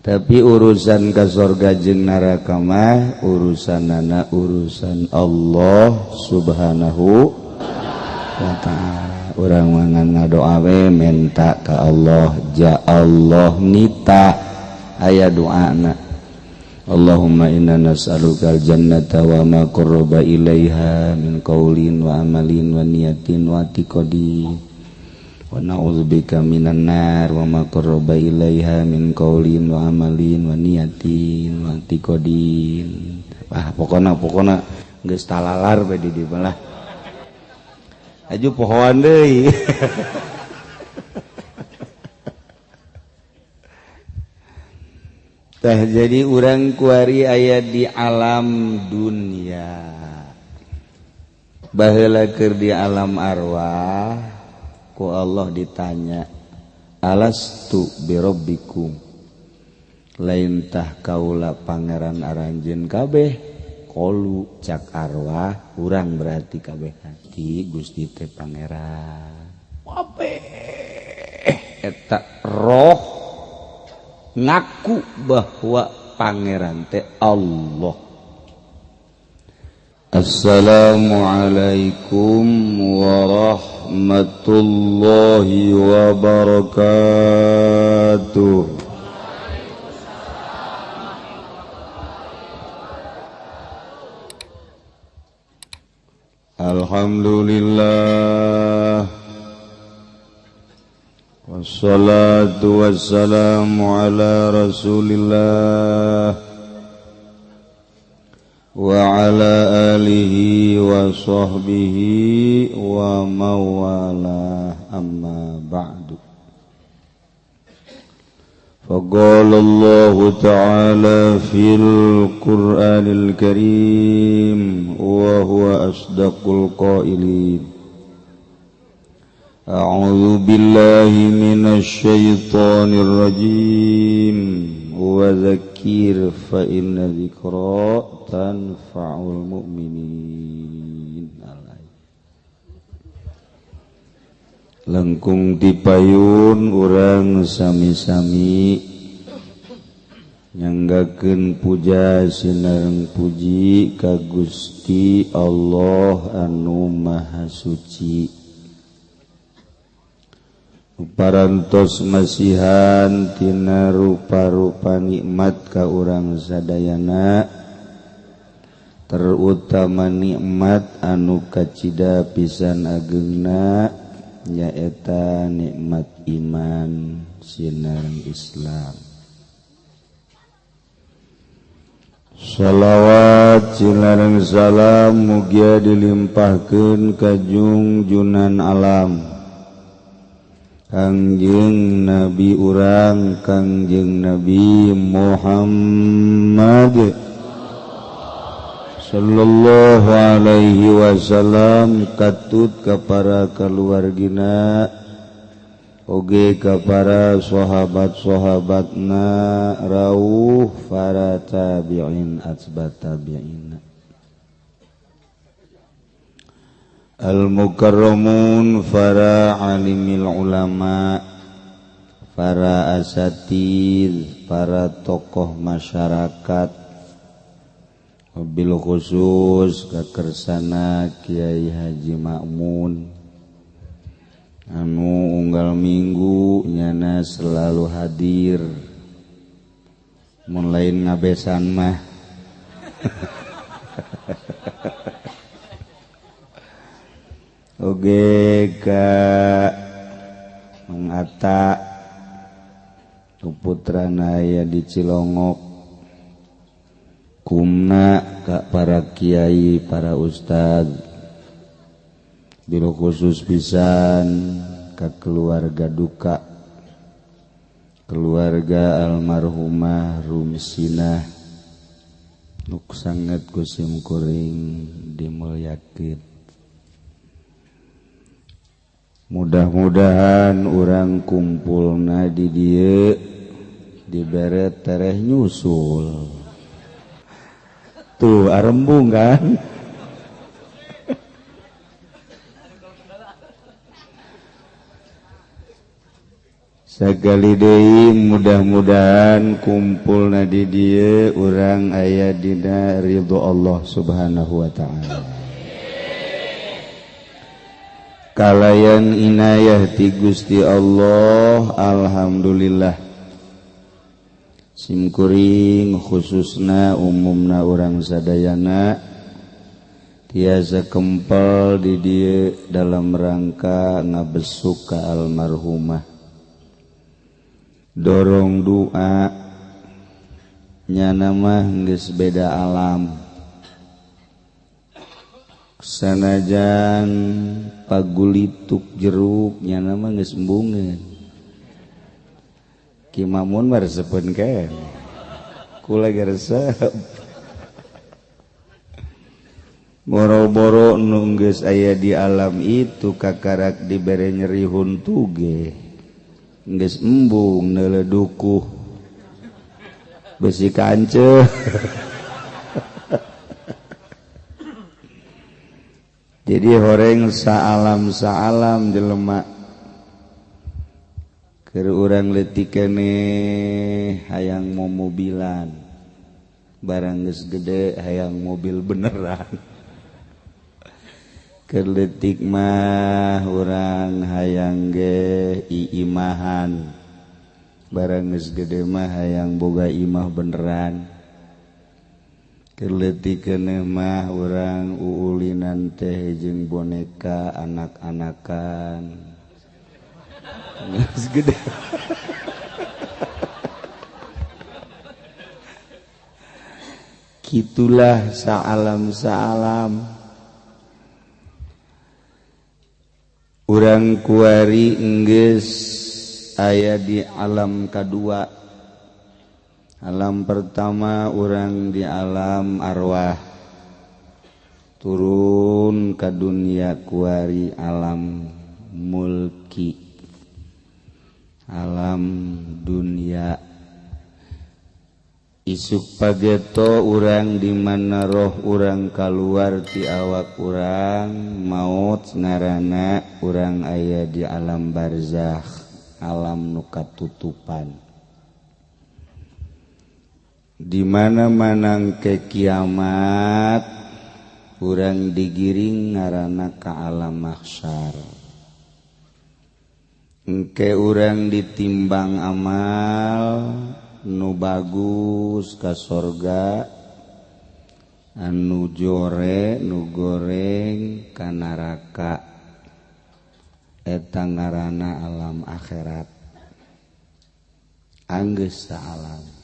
Tapi urusan ka sorga jeung neraka mah urusanana urusan Allah Subhanahu wa ta'ala. Urang mah ngadoa we menta ka Allah, ja Allah nita aya doana. Allahumma inna nas'alukal jannata wa ma qarraba ilaiha min qaulin wa amalin wa niyatin wa i'tiqadin. Wa na'udzubika minan nar wa ma qarraba ilaiha min qaulin wa amalin wa niyatin wa i'tiqadin. Ah, pokona pokona geus talalar bae di dieu lah. Aju pohoan deui. Tah jadi urang kuari aya di alam dunia. Baheula keur di alam arwah ku Allah ditanya, alastu birabbikum, lain tah kaula pangeran aranjeun kabeh? Qalu cak arwah urang berarti kabeh hati Gusti teh pangeran kabeh. Eta roh ngaku bahwa pangeran teh Allah. Assalamualaikum warahmatullahi wabarakatuh. Alhamdulillah, wassalatu wassalamu ala rasulillah wa ala alihi wa sahbihi wa mawalah, amma ba'du. Faqala Allahu ta'ala fil Qur'anil Karim wa huwa asdaqul qailin. A'udzu billahi minasy syaithanir rajim. Wa dzakir fa inna dzikra tanfa'ul mu'minin. Lengkung dipayun urang sami-sami nyanggakeun puja sinareng puji ka Gusti Allah anu Maha Suci. Parantos masihan tina rupa-rupa nikmat ka urang sadayana, terutama nikmat anu kacida pisan ageungna nyaeta nikmat iman sinareng Islam. Shalawat sinareng salam mugia dilimpahkeun ka jungjunan alam Kangjeng Nabi urang Kangjeng Nabi Muhammad sallallahu alaihi wasallam, katut ka para kaluargina oge ka para sahabat-sahabatna rauh para tabi'in atsbat tabi'in al-mukarramun, para alimil ulama, para asatid, para tokoh masyarakat, wabil khusus kakersana Kiai Haji Ma'mun anu unggal minggu nyana selalu hadir, mun lain ngabesan mah. Oge ka Mangata putrana aya di Cilongok, kumna ka para kiai, para ustad, bilo khusus pisan ka keluarga duka, keluarga almarhumah Rumsinah nuk sanget ku sim kuring dimulyakeun. Mudah-mudahan urang kumpulna di dieu dibere tereh nyusul. Tuh arembung kan. Sakali deui mudah-mudahan kumpulna di dieu urang aya dina ridho Allah Subhanahu wa ta'ala. Kalayan inayah ti Gusti Allah, alhamdulillah. Simkuring khususna umumna urang sadayana tiasa kempel di dieu dalam rangka ngabesuk ka almarhumah. Dorong doa nyana mah geus beda alam. Sanajan pagulituk jeruk nyana mah geus embungeun. Ki Mamun mah resepeun keneh. Kula ge resep. Boro-boro nu geus aya di alam itu kakarak dibere nyeri huntu ge. Geus embung neuleuh dukuh besi kanceu. Jadi horeng saalam-saalam jelema keur urang leutik keneh hayang momobilan, barang geus gede hayang mobil beneran. Keur leutik mah urang hayang ge iimahan, barang geus gede mah hayang boga imah beneran. Keur leutik keneh mah urang uulinan teh jeung boneka anak-anakan. Geus gede kitulah saalam-saalam. Urang kuari enggeus aya di alam kadua. Alam pertama urang di alam arwah, turun ka dunia kuari alam mulki, alam dunia. Isuk pageto urang di mana roh urang kaluar ti awak urang maut ngaranna urang aya di alam barzakh, alam nu katutupan. Di mana manang ke kiamat urang digiring ngaranna ka alam mahsyar. Engke urang ditimbang amal nu bagus ka sorga, anu jore nu goreng ka neraka. Eta ngaranna alam akhirat. Anggeus saalam.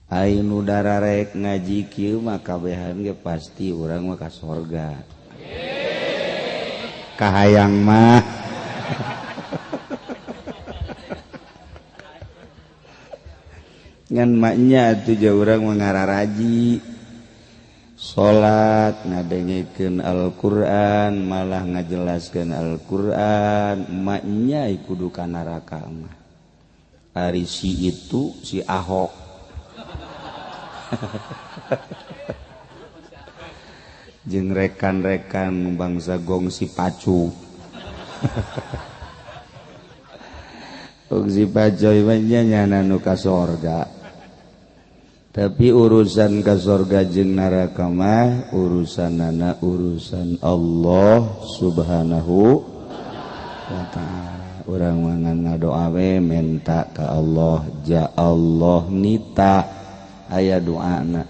Ai nu dararek ngaji kieu mah kabehan ge pasti urang mah ka sorga. Kahayang mah ngan maknya atuh jauh urang mengararaji salat ngadengekeun Al-Qur'an malah ngajelaskeun Al-Qur'an maknya kudu ka neraka mah. Ari si itu si Ahok. Jeung rekan-rekan bangsa gong si pacu. Gong si pacoy mah nya nu ka sorga. Tapi urusan ka sorga jeung neraka mah urusanana urusan Allah Subhanahu wa ta'ala. Urang mangan ngadoa we menta ka Allah, ja Allah nita aya doana.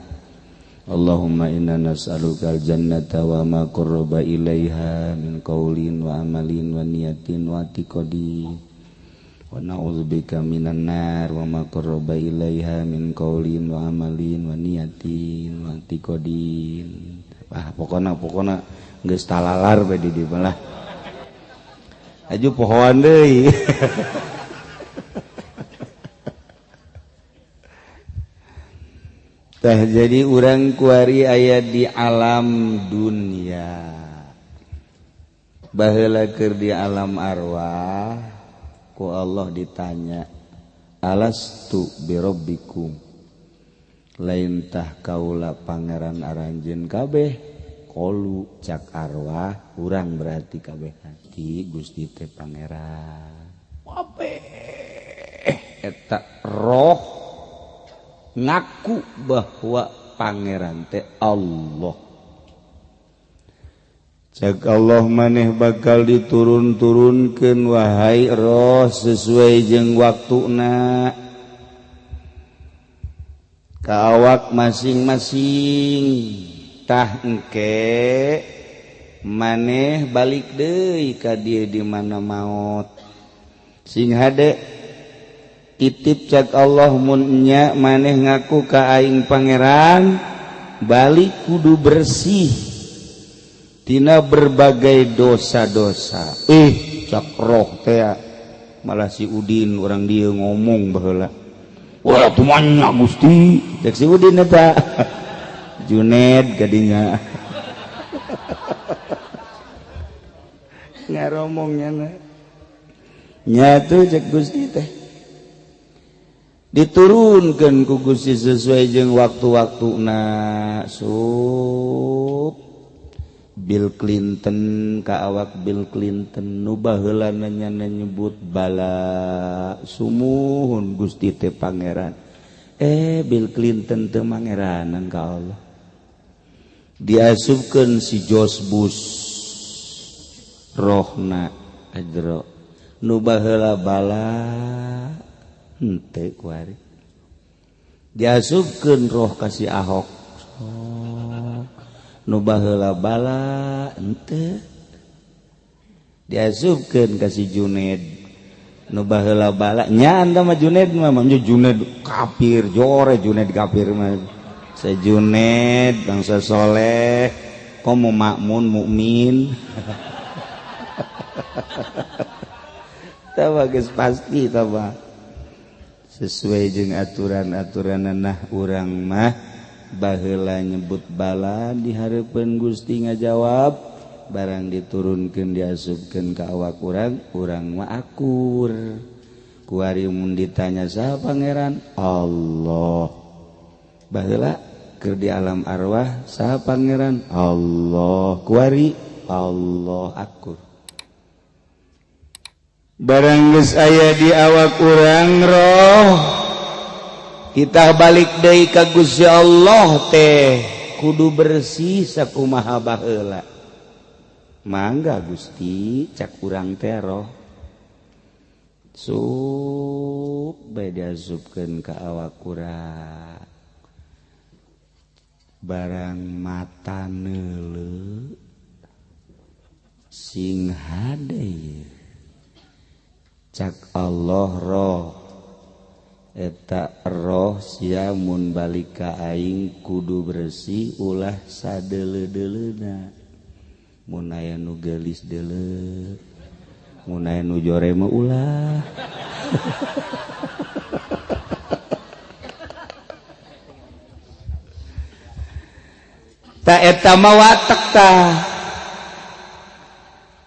Allahumma inna nas'alukal jannata wa ma qarraba ilaiha min qaulin wa amalin wa niyatin wa i'tiqadin. Wa na'udzubika minan nar wa ma qarraba ilaiha min qaulin wa amalin wa niyatin wa i'tiqadin. Ah pokona geus talalar bae di dieu lah. Aju pohoan deui. Tah jadi urang kuari aya di alam dunia. Baheula keur di alam arwah ku Allah ditanya, alastu birabbikum, lain tah kaula pangeran aranjeun kabeh. Qalu cak arwah urang berarti kabeh hati Gusti teh pangeran. Wah Eta roh ngaku bahwa pangeran teh Allah. Cek Allah maneh bakal diturun-turunkeun wahai roh sesuai jeung waktuna ka awak masing-masing. Tah engke maneh balik deui ka dieu di mana maot. Sing hade titip cek Allah mun nya maneh ngaku ka aing pangeran balik kudu bersih tina berbagai dosa-dosa. Cak roh teh malah si Udin orang dia ngomong baheula. Wah tumanya Gusti, cek si Udin eta. Juned gadinya. Ngaromongnya na. Nya tuh cek Gusti teh. Diturunkeun ku Gusti sesuai jeung waktu-waktuna. Sup Bill Clinton ka awak Bill Clinton nu baheula nya nyebut bala sumuhun Gusti teh pangeran. Bill Clinton teu mangeranan ka Allah. Diasupkeun si George Bush rohna ajro nu baheula bala henteu kuari. Diasupkeun roh ka si Ahok nu baheula bala henteu. Diasupkeun ka si Juned nu baheula bala nya anda mah Juned mah Juned kafir jore Juned kafir mah. Sa Juned bangsa soleh komo makmun mukmin. Tah geus pasti tah sesuai jeung aturan-aturanna urang mah baheula nyebut bala di hareupeun Gusti ngajawab barang diturunkeun diasupkeun ka awak urang, urang mah akur. Kuari mun ditanya saha pangeran? Allah. Baheula keur di alam arwah saha pangeran? Allah. Kuari Allah akur. Barang geus aya di awak urang roh kita balik deui ka Gusti Allah teh kudu bersih sakumaha baheula. Mangga Gusti cak urang teh roh sup bae diasupkeun ka awak urang. Barang mata neuleu sing hade cak Allah roh eta roh sia mun balik ka aing kudu bersih ulah sadeuleu-deuleuna. Mun aya nu geulis deuleu, mun aya nu jore mah ulah. Ta eta mah watek tah.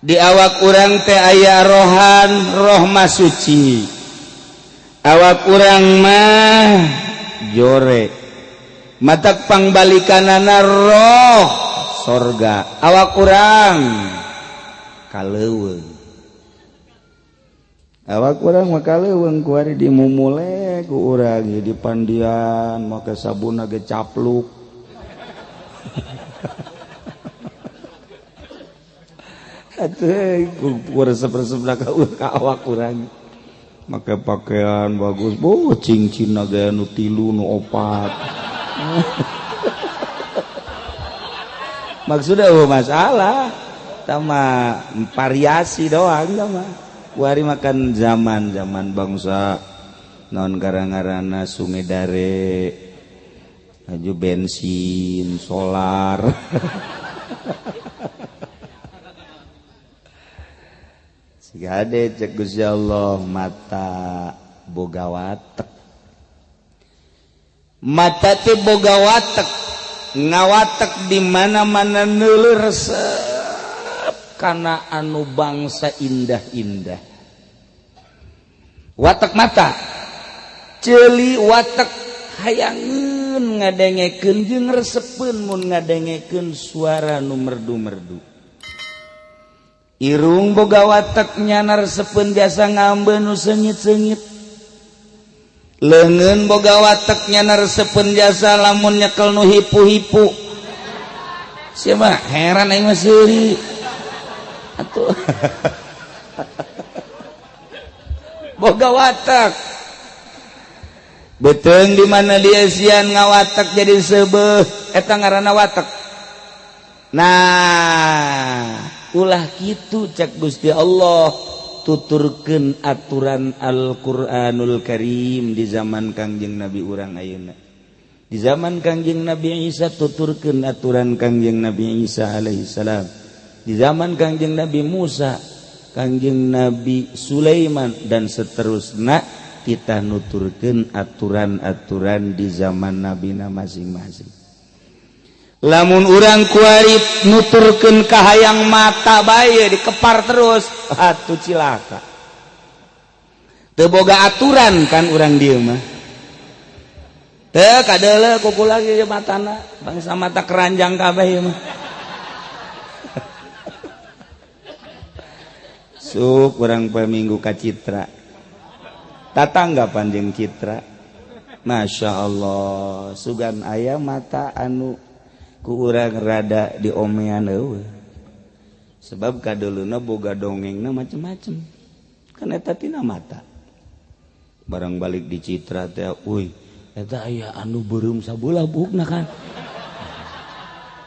Di awak urang teh aya rohan, roh mah suci. Awak urang mah jore. Matak pangbalikanana roh sorga. Awak urang kaleuweung. Awak urang mah kaleuweung kuari dimumule ku urang di pandian make sabunna ge capluk. Atuh ku resep-resepna ka awak urang. Make pakaian bagus, boh cincin ge nu 3 nu 4. Maksudnya oh masalah sama variasi doang sama. Kuari makan zaman-zaman bangsa non garang-garana Sungai Dare aju bensin solar. Sigade cek Gusti Allah mata boga watek. Mata teh boga watek, ngawatek di mana-mana neuleuh resep kana anu bangsa indah-indah. Watek mata ceuli watek hayangeun ngadengekeun jeung resepeun mun ngadengekeun suara nu merdu-merdu. Irung boga watek nyana resepeun biasa ngambeun nu seungit-seungit. Leungeun boga wateknya resepeun jasa, lamun nyekel nu hipu-hipu. Siapa heran, aing mah seuri atuh. Boga watak beuteung di mana dia sian ngawatak jadi seubeuh, eta ngaranna watak. Nah, ulah kitu. Cek Gusti Allah, tuturkeun aturan Al-Qur'anul Karim di zaman Kangjeng Nabi urang ayeuna, di zaman Kangjeng Nabi Isa, tuturkeun aturan Kangjeng Nabi Isa alaihissalam, di zaman Kangjeng Nabi Musa, Kangjeng Nabi Sulaiman, dan seterusnya. Kita nuturkeun aturan-aturan di zaman nabina masing-masing. Lamun urang kuari nuturkeun kahayang mata bae, dikepar terus, atuh cilaka. Teu boga aturan kan urang dieu mah. Teu kadeuleu kuku lagi matana, bangsa mata keranjang kabeh ieu mah. Sup urang poe Minggu ka Citra, tatangga panjang Citra. Masya Allah, sugan aya mata anu ku urang rada diomean eueuh, sebab kadeuleuna boga dongengna macem-macem kan. Eta tina mata. Barang balik di Citra teh, uy, eta aya anu beureum sabelah buukna kan.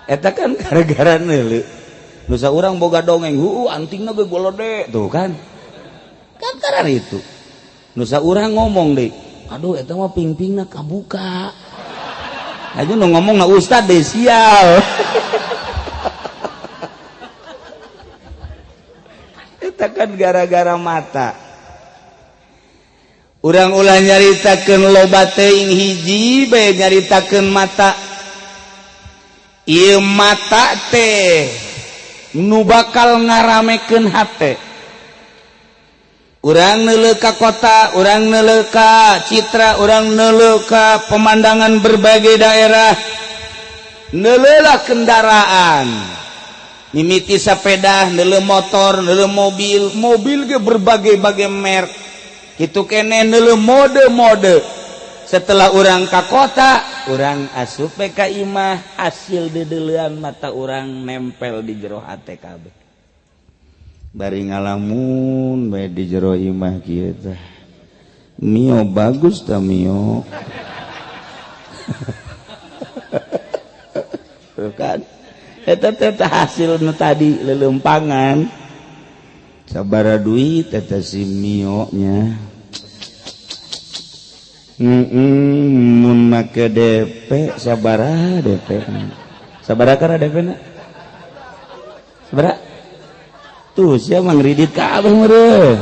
Eta kan gara-gara neuleu. Nusa urang boga dongeng, huu, antingna ge golode tuh kan. Kan karena itu nusa urang ngomong deh, aduh, eta mah pingpingna kabuka. Aja nu ngomong na ustad deh, sial. Eta kan gara-gara mata. Urang ulah nyaritakeun loba teuing, hiji bae nyaritakeun mata. Ieu mata teh nu bakal ngaramekeun hate. Urang neuleuh ka kota, urang neuleuh ka Citra, urang neuleuh ka pemandangan berbagai daerah, neuleulah kendaraan, mimiti sepeda, neuleuh motor, neuleuh mobil, mobil ge berbagai-bagai merek kitu kene, neuleuh mode-mode. Setelah urang ka kota, urang asup ka imah, hasil deudeulean mata urang nempel di jero hate kabeh. Bari ngalamun bae di jero imah kieu tah, Mio bagus ta Mio kan. Eta teh hasil nu tadi leuleumpangan. Sabaraha duit eta si Mio nya? Mun make DP sabaraha DP? Sabaraha kana DP na? Sabaraha tuh? Sia mah ngridit kabeh meureun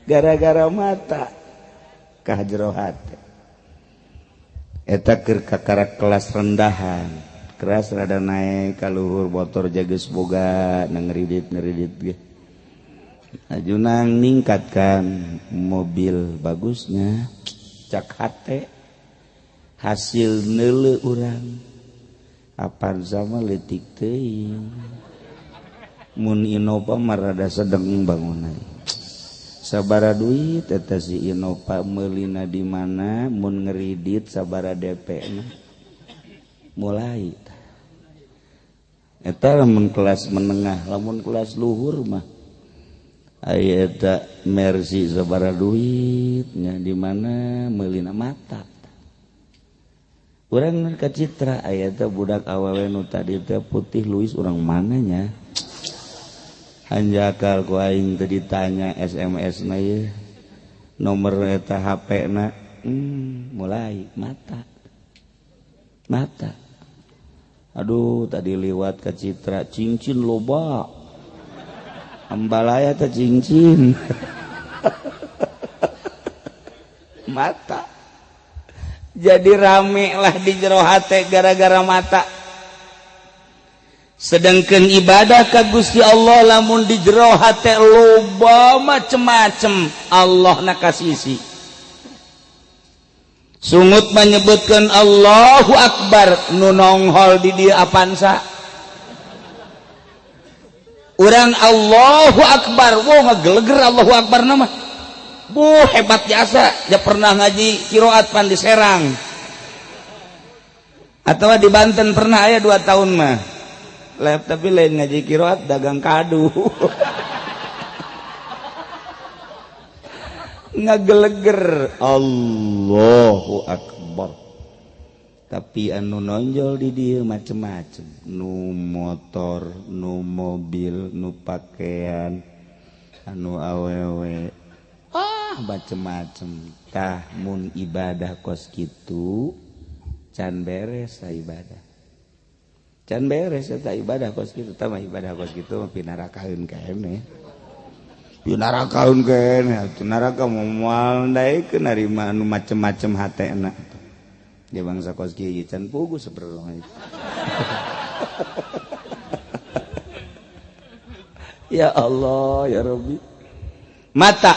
gara-gara mata ka jero hate. Eta keur kakara kelas rendahan, keras rada naik ka luhur, motor geus boga, na ngridit ngridit ge ajunang ningkatkan mobil bagusnya, cak hate. Hasil neuleuh urang, Avanza mah leutik teuing, mun Innova mah rada sedeng bangunan. Sabaraha duit eta si Innova? Meulina di mana? Mun ngeridit sabaraha DP na? Mulai eta lamun kelas menengah. Lamun kelas luhur mah aya eta Mercy, sabaraha duitnya, di mana meulina? Mata urang ka Citra, aya teh budak awewe nu tadi teh putih luis, urang mananya? Hanjakal ku aing teh ditanya SMS na ye, nomor eta HP na. Mulai mata mata. Aduh, tadi liwat ke Citra, cincin loba, ambalaya teh cincin. Mata jadi rame lah di jero hate gara-gara mata. Sedangkan ibadah ka Gusti Allah, lamun di jero hate loba macem-macem, Allah na kasisi. Sungut menyebutkan Allahu Akbar, nu nonghol di dieu Avanza. Urang Allahu Akbar, wow, ngageleger Allahu Akbar nama. Bu, hebat jasa. Dia pernah ngaji kiroat pan di Serang atau di Banten, pernah aya 2 tahun mah. Lep, tapi lain ngaji kiroat, dagang kadu. Ngageleger. Allahu Akbar. Tapi anu nonjol di dia macem-macem, nu motor, nu mobil, nu pakaian, anu awewe, ah, macem-macem. Tah, mun ibadah kos kitu can beres ibadah, can beres eta ibadah kos kitu. Tah mah ibadah kos kitu mah pinarakaeun keneh, pinarakaeun keneh atuh. Neraka moal daekeun narima anu macem-macem hatena. Dia bangsa kos kieu can pugu sebenarnya. Ya Allah, ya Rabbi. Mata.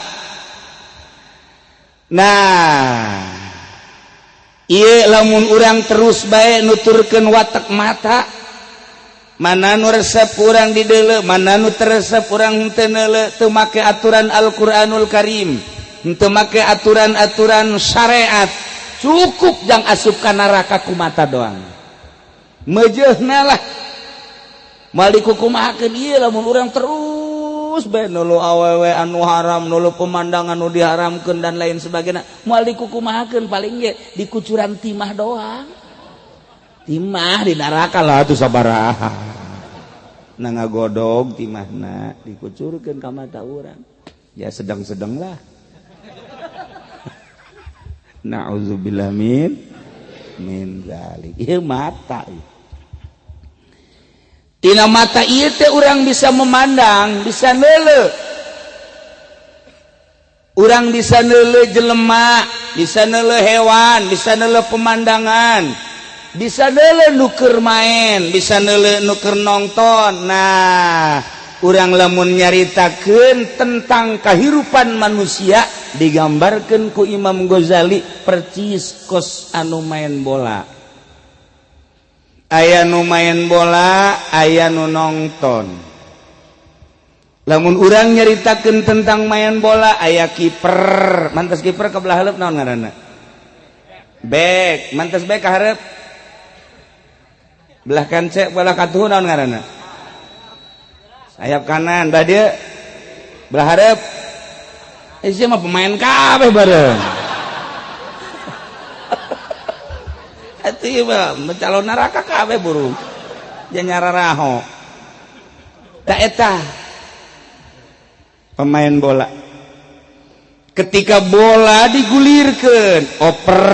Nah, ieu lamun urang terus bae nuturkeun watak mata, mana nu resep urang dideuleu, mana nu teu resep urang henteu neuleu, teu make aturan Al-Qur'anul Karim, henteu make aturan-aturan syariat, cukup jang asup ka neraka ku mata doang. Meujeuhna lah moal dikukumahakeun. Ieu lamun urang terus bae nulu awewe anu haram, nulu pemandangan anu diharamkeun dan lain sebagainya, moal dikukumahakeun, paling ge dikucuran timah doang. Timah di neraka lah tuh sabaraha na ngagodog timahna dikucurkeun ka mata urang, ya sedang-sedang lah. Na'udzubillah min dzalik. Ieu mata ieu. Tina mata ieu teh urang bisa memandang, bisa neuleu. Urang bisa neuleu jelema, bisa neuleu hewan, bisa neuleu pemandangan, bisa neuleu nu keur main, bisa neuleu nu keur nonton. Nah, urang lamun nyaritakeun tentang kehidupan manusia digambarkan ku Imam Ghazali percis kos anu main bola. Aya nu main bola, aya nu nonton. Lamun urang nyaritakeun tentang main bola, aya kiper. Mantas kiper ke belah hareup naon ngaranna? Bek. Mantas bek ka hareup, belah kance, belah katuhu naon ngaranna? Sayap kanan. Belah dieu, belah hareup? Eh, sia mah pemain kabeh bareng. Atuh ieu mah calon neraka kabeh burung. Jeung nyararaho. Tak eta pemain bola. Ketika bola digulirkeun, oper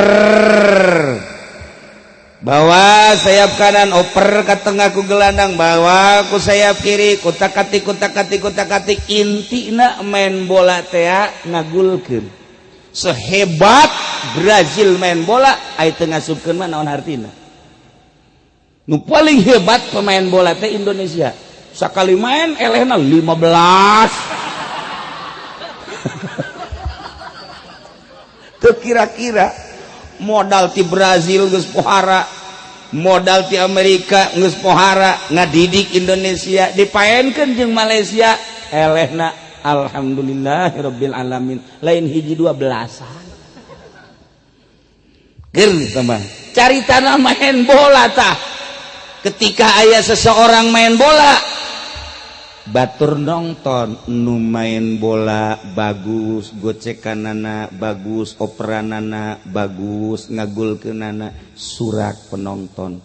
bawa sayap kanan, oper ke tengah ku gelandang, bawa ku sayap kiri, kutak katik, kutak katik, kutak katik. Intina main bola teh ngagulkeun. Sehebat Brazil main bola aya teu ngasupkeun mah naon hartina? Nu paling hebat pemain bola teh Indonesia, sakali main elehna 15. Teu kira-kira modal ti Brazil geus pohara, modal ti Amerika geus pohara, ngadidik Indonesia dipaenkeun jeung Malaysia, elehna alhamdulillahirabbil alamin, lain hiji dua, belasan. Ger tambah cari tanah main bola tah. Ketika aya seseorang main bola, batur nonton, nu main bola bagus, gocekanana bagus, operanana bagus, ngagulkeunana, surak penonton.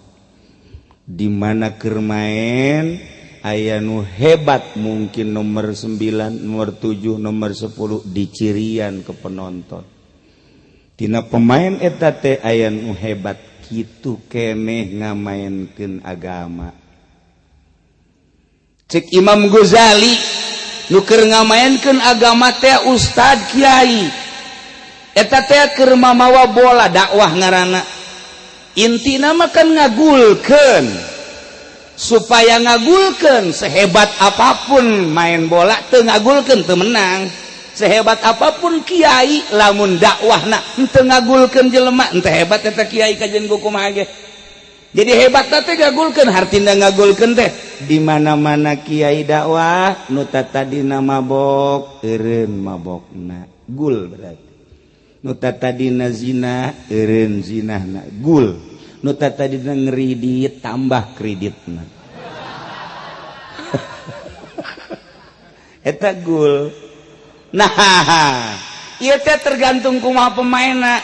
Di mana keur main aya nu hebat, mungkin nomor 9, nomor 7, nomor 10, dicirian ke penonton. Tina pemain eta teh aya nu hebat. Kitu keneh ngamaenkeun agama. Cek Imam Ghazali, nu keur ngamaenkeun agama teh ustad, kiai. Eta teh keur mamawa bola dakwah ngaranna. Intina mah kan ngagulkeun. Supaya ngagulkeun, sehebat apapun main bola teu ngagulkeun teu menang. Sehebat apapun kiai lamun dakwahna henteu ngagulkeun jelema, henteu hebat eta kiai kajeun kumaha ge. Jadi hebat teh ngagulkeun, hartina ngagulkeun teh di mana-mana kiai dakwah, nu tadina mabok eureun mabokna. Gul berarti. Nu tadina zina eureun zinahna gul. Nu tadina ngridit tambah kreditna. Eta gul. Nah, ieu teh tergantung kumaha pemainna.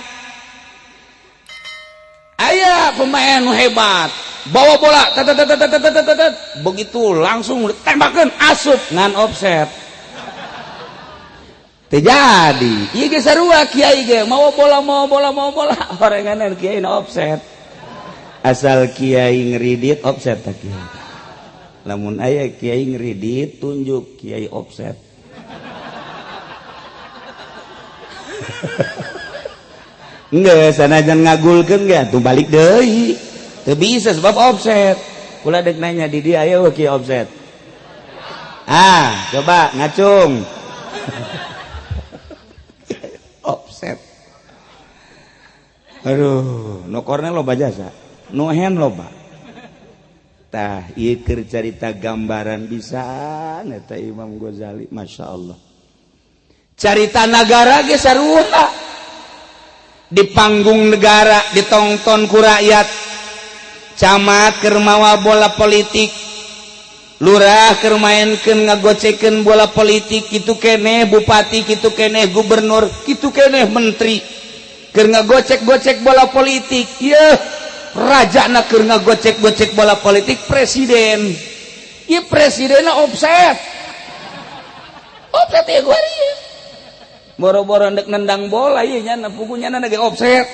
Aya pemain nu hebat, bawa bola tat tat tat tat tat tat, begitu langsung tembakeun asup ngan offset. Teu jadi. Ieu ge sarua kiai ge mawa bola mawa bola mawa bola orenganan kiai na offset. Asal kiai ngridit offset tah kiai. Lamun aya kiai ngridit tunjuk kiai offset. Enggak, sanajan ngagulkeun ge atuh balik deui. Teu bisa sebab offset. Kula deuk nanya di dia aya kiai offset. Ah, coba ngacung. Offset. Aduh, nu kornel loba jasa, nu hand loba. Tah, ieu keur carita gambaran bisa eta Imam Ghazali, Masya Allah. Carita nagara ge sarua. Di panggung negara ditonton ku rakyat, camat keur mawa bola politik, lurah keur maenkeun ngagocekeun bola politik, kitu keneh bupati, kitu keneh gubernur, kitu keneh menteri keur ngagocek-gocek bola politik. Yeuh, rajana keur ngagocek-gocek bola politik presiden. Ieu presidenna offset. Offset ieu kuari. Boro-boro ndek nendang bola ieu nya pugunya na ge offset.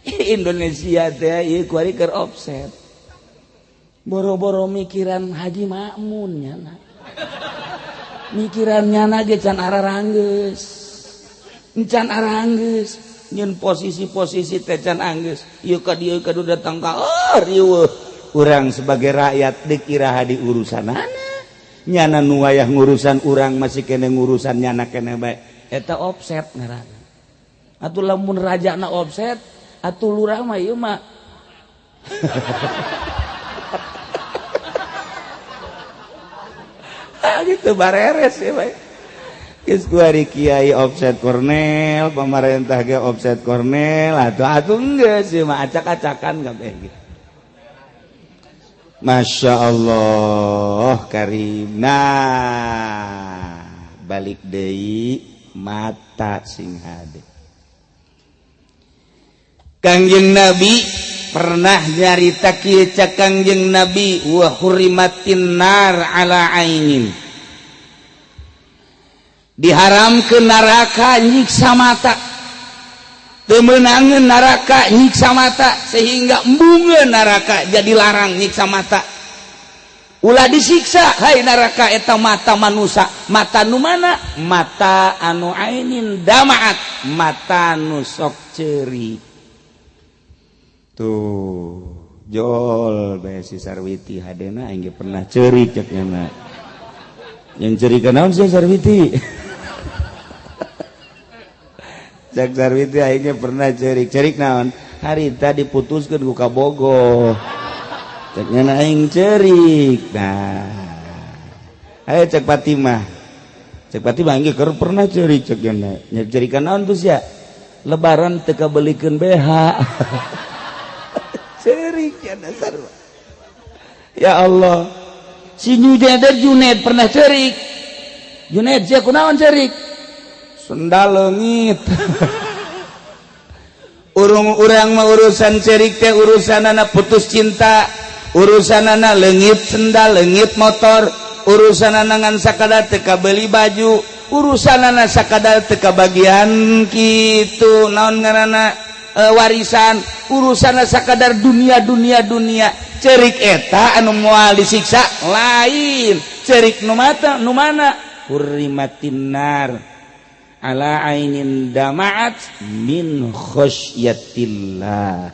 Indonesia teh ieu kuari keur offset. Boro-boro mikiran Haji Makmun nya. Mikiran nyana ge can araranggeus. Can aranggeus nyeun posisi-posisi teh can anggeus. Ieu ka dieu ka datang ka oh riweuh. Urang sebagai rakyat deuk iraha di urusanana. Nyana nu wayah ngurusan urang masih kene ngurusan nyana kene bae. Eta offset ngaranna. Atuh lamun rajana offset, atuh lurah mah ieu mah. Ah gitu bareres ya bae. Geus kuari kiai offset Cornell, pemerintah ge offset Cornell, atuh atuh geus ieu mah acak-acakan kabeh ge. Masya Allah Karim. Nah, balik deui mata sing hade. Kangjeng Nabi pernah nyarita kieu cak Kangjeng Nabi wa hurimatin nar ala ainin. Diharamkeun neraka nyiksa mata. Teu meunangeun neraka nyiksa mata sehingga embungeun neraka jadi larang nyiksa mata. Ulah disiksa hai neraka eta mata manusia, mata nu mana? Mata anu ainin damaat, mata nu sok ceuri. Tuh, jol bae si Sarwiti hadena aing ge pernah ceuri cek nya. Yang ceuri kunaon sih Sarwiti? Cek Sarwiti aingnya pernah cerik. Cerik naon? Harita diputuskeun ku kabogoh. Cek nya aing cerik. Nah. Ayo cek Fatimah. Cek Fatimah aing keur pernah cerik cek nya. Nya cerikan naon tuh sia? Lebaran teu kabelikeun BH. Cerik ya dasar. Ya Allah. Si Junaid pernah cerik. Junaid sia kunaon cerik? Sendal leungit. Urung urang mah urusan cerik teh urusanana putus cinta, urusanana leungit sendal, leungit motor, urusanana ngan sakadar teu kabeli baju, urusanana sakadar teu kabagian kitu naon ngaranna warisan, urusanana sakadar dunia dunia dunia. Cerik eta anu moal disiksa lain, cerik nu mata nu mana? Hurrimatin nar ala ainin damaat min khosyatillah.